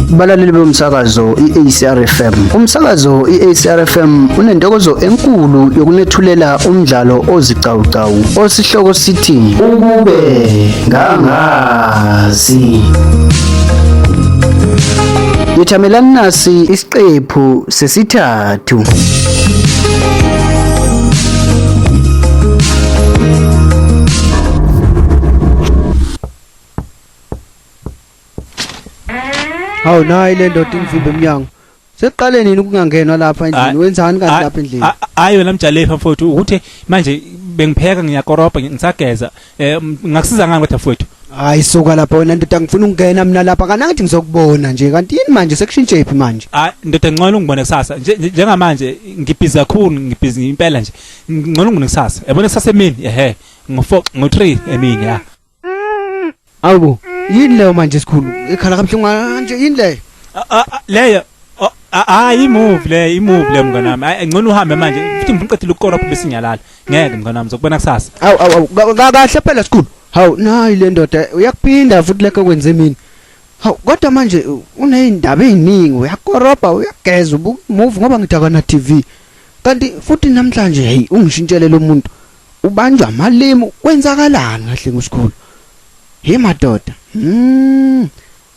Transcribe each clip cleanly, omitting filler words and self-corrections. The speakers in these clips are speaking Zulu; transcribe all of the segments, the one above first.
Balaleli bomsakazo iACR FM. Umsakazo iACR FM unentokozo enkulu yokunethulela umdlalo ozicawucawu osihloko sithi Ukube Ngangazi. Yethamelani nasi isiqephu sesithathu. Hawu nayi le ndoda ingivimba emnyango. Sekuqale nini ukungangenwa lapha endlini? Hayi. Wenzani kanti lapha endlini? Hayi wena mjalefa mfowethu ukuthi manje bengipheka ngiyakorobha ngisageza ngakusiza ngani kodwa mfowethu? Hayi suka lapha wena ndoda, ngifuna ukungena mina lapha. Kanti angithi ngizokubona nje. Kanti yini manje sekushintshe phi manje? Hayi ndoda, ngcono ungibone kusasa. Njengamanje ngibhizi kakhulu, ngibhizi impela nje. Ngcono ungibone kusasa. Yabona kusasa emini, ehe, ngo4 ngo3 emini ya. Awu yini leyo manje sikhulu? Ikhala kabuhlungu kanje yini leyo? Leyo hayi imove le, imove le mngani wami. Hayi ngcono uhambe manje. Futhi ngifuna uqedile ukukorobha bese ngiyalala. Ngeke mngani wami, ngizokubona kusasa. Awu awu awu kahle phela sikhulu. Hawu nayi le ndoda uyakuphinda futhi lekho kwenze mina. Hawu kodwa manje uneyindaba eziningi, uyakorobha, uyageza, ubuka movie ngoba ngithi akana TV. Kanti futhi namhlanje hey ungishintshele lo muntu. Ubanjwa amalimi, kwenzakalani kahle ngusikhulu? Hey madoda.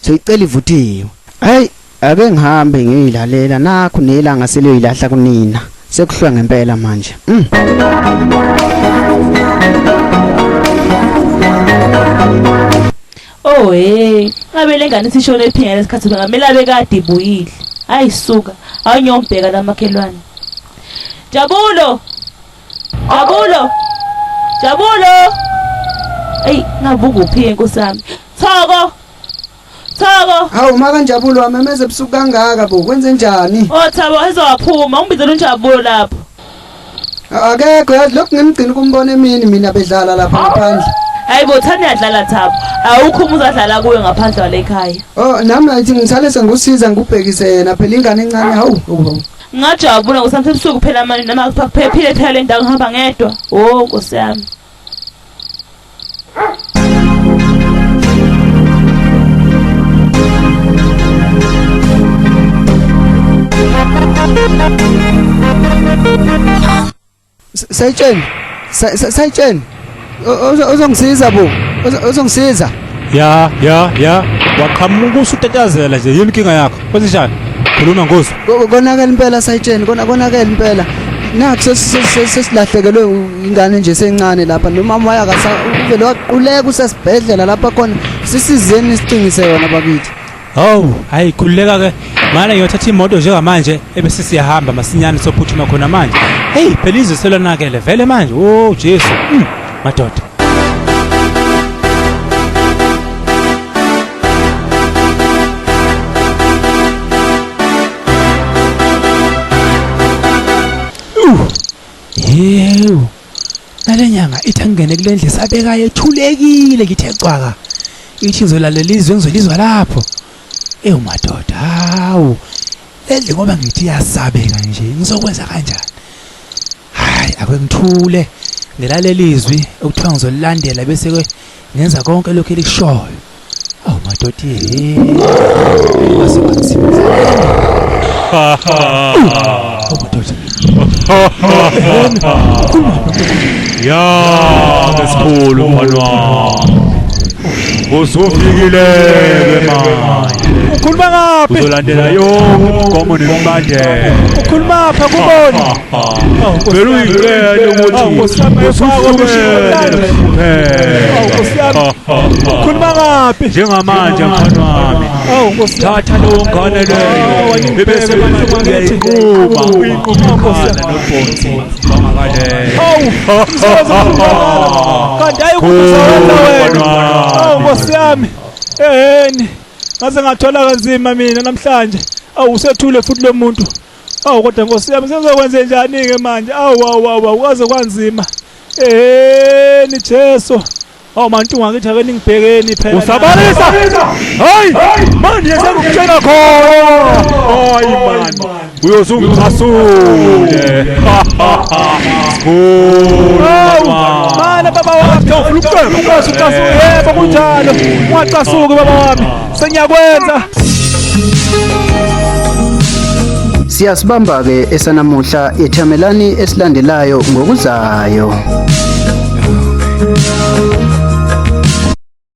Soyicela ivuthiwe. Hey ake ngihambe ngiyilalela nakho nelanga seliyoyilahla kunina. Sekuhlwa ngempela manje. Oh hey, ngabe lengane isishone ephinga lesikhathi bengamele abe kade ibuyile. Hayi suka, awunyombheka lamakhelwane. Jabulo! Jabulo! Jabulo! Ey, ngabe ukuphi inkosi yami? Thoko! Thoko! Hawu maka Njabulo wamemeza ebusuku kangaka bo, kwenze njani? Oh Thabo ezowaphuma, ungibizela uNjabulo lapho. Akekho yazi lokhu ngimgcina ukumbona emini mina bedlala lapha ngaphandle. Hayi bo thani yadlala Thabo. Awukho umuzi adlala kuyo ngaphandle kwale ekhaya. Oh nami ayithi ngithale sengusiza ngubhekise yena phela ingane encane hawu. Hawu. Ngajabula ngosamse ebusuku phela manje noma kuphephile phela le ndawo ngihamba ngedwa. Oh Nkosi yami. Sayitsheni. Sayitsheni. Uzongisiza bo. Uzongisiza. Ya ya ya, waqhamuka usutatazela nje, yini inkinga yakho? Kwenzenjani? Khuluma ngozi. Konakele impela sayitsheni, konakele impela. Nakho sesilahlekelwe ingane nje sencane lapha nomama wayo akasa uvele waquleka usesibhedlela lapha khona. Sisizeni sicingise yona bakithi. Hawu, hayi khululeka ke. Mana ngiyothatha imoto njengamanje ebese siyahamba masinyane sophuthuma khona manje. Hey, phela izwe selonakele vele manje. Oh Jesu. Madoda. Yewu. Nale nyanga ithi angene kule ndlu esabekayo ethulekile ngithe cwaka. Ithi ngizolalela izwi ngizolizwa lapho. Ewu madoda, hawu. Le ndlu ngoba ngithi iyasabeka nje, ngizokwenza kanjani? Hayi, ake ngithule. Ngilalela izwi okuthiwa ngizolilandela bese ke ngenza konke lokhu elikushoyo. Awu madoda, ye. Kwase kwanzima. Awu madoda. Ya, besikhulu mfana wami. Usufikile ke manje. Ukhuluma ngaphi? Uzolandela yonke imigomo nemibandela. Ukhuluma pha kuboni. Vele uyidlulele ukuthi usuhlukene. Awu Nkosi yami. Ukhuluma ngaphi? Njengamanje mfana wami. Awu Nkosi yami. Thatha leyo ngane leyo. Ebese manje uyayinquma, uyinquma ikhanda nobhonsi. Bangakaleyo. Awu, umsebenzi omkhulu. Kanti hayi ukuthi usebenza wena. Awu Nkosi yami. Eheni. Ngaze ngathola kanzima mina namhlanje. Awu usethule futhi lo muntu. Awu kodwa Nkosi yami sengizokwenze njani ke manje? Awu awu awu kwaze kwanzima. Eheni Jesu. Awu mantunga ngithi ake ningibhekeni phela. Usabalisa. Hayi, manje sengikutshela khona. Hayi man. Uyosungicasule. Sikhulu. Mana baba wami, Ufuna ukucela? Ungacasuki, yebo kunjalo. Ungacasuki baba wami. Sengiyakwenza. Siyasibamba ke esanamuhla yethamelani esilandelayo ngokuzayo.